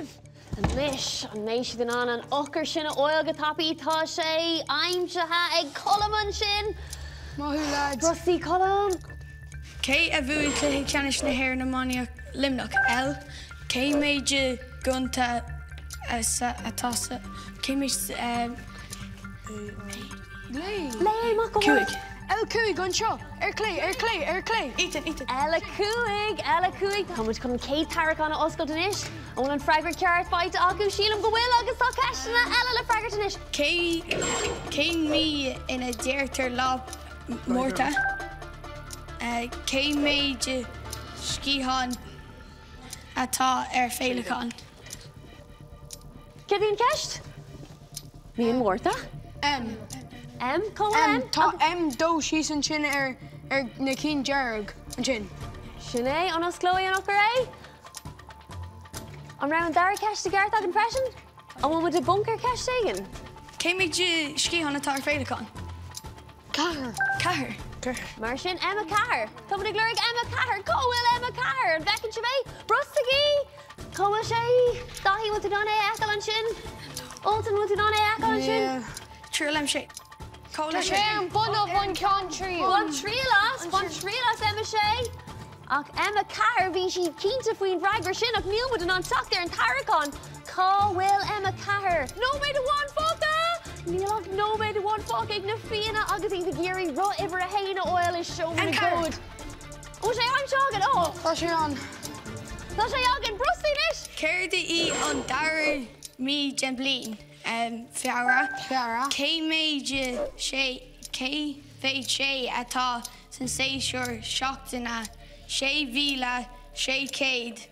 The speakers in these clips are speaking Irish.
sibh. Anois, an mbeidh siad in ann an eochair sin a fháil go tapaidh? Tá sé aimsithe ag Colm ansin! Maith thú lads. Brostaigh Colm! Cé a bhuaigh Cluiche Ceannais na hÉireann Iománaíocht Luimneach? L Cé méid gonta atá sa Cé méid Léigh é amach go hard. 5. L 5 anseo! Ar clé, ar clé, ar clé! Ethan, Ethan. L 5, L 5. Tá muid chun an chéad tarraiceán a oscailt anois. An bhfuil an freagra ceart faighte acu? Sílim go bhfuil agus tá ceisteanna eile le freagairt anois. Cé Cén mí ina deirtear Lá Márta? Cé méid sciathán atá ar féileacán? Céard í an cheist? Mí an Mhárta? M. M? Cá bhfuil M? Tá M dó síos ansin ar ar na cinn dearg ansin. Sin é, an osclóidh an eochair é? An raibh an dara ceist i gceart againn freisin? An bhfuil muid i bponc ar cheist éigin? Cé méid sciathán atá ar féileacán? Ceathair. Ceathair. Mar sin, M4. Tá muid ag lorg M4. Cá bhfuil M4? An bhfeiceann sibh é? Brostaigí! Cá bhfuil sé? Daithí, bhfuil tú in ann é a fheiceáil ansin? Ultan, bhfuil tú in ann é a fheiceáil ansin? Níl. Triail M6. Cá bhfuil Tá sé M6? an bun of an ceann tríú. Bain triail as, bain triail as M6. Ach M4, bhí siad cinnte faoin bhfreagra sin ach níl muid in ann teacht ar an tarraiceán. Cá bhfuil M4? Nóiméad amháin fágtha! Níl ach nóiméad amháin fágtha ag na Fianna agus iad ag iarraidh roth uimhir a haon a fháil i seomra na M4. gcomhad. Ó, sé aimsithe againn! Ó! Tá sé ann. Tá sé againn! Brostaigh anois! Céard í an dara mí den bhliain? Feabhra. Feabhra. Cé méid sé, cé mhéad sé atá san séasúr seachtaine 6,600?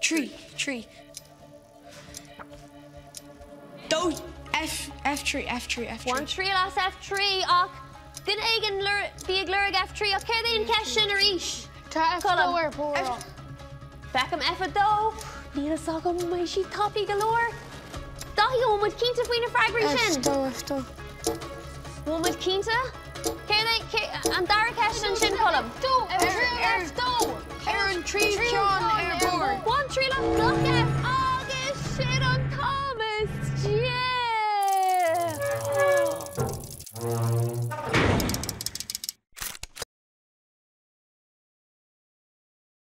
3, 3. 2, F, F3, F3, F3. Bain triail as F3 ach duine éigin bí ag lorg F3 ach céard é an cheist sin arís? Tá F2 ar bord. Feicim F2. Níl fhios agam an mbeidh siad tapaidh go leor. Daithí, an bhfuil muid cinnte faoi na freagraí sin? F2, F2. Bhfuil muid cinnte? Céard é, cé, an dara ceist ansin, Colm? F2, F2. Ar an tríú ceann ar bord. Bain triail as, glac F.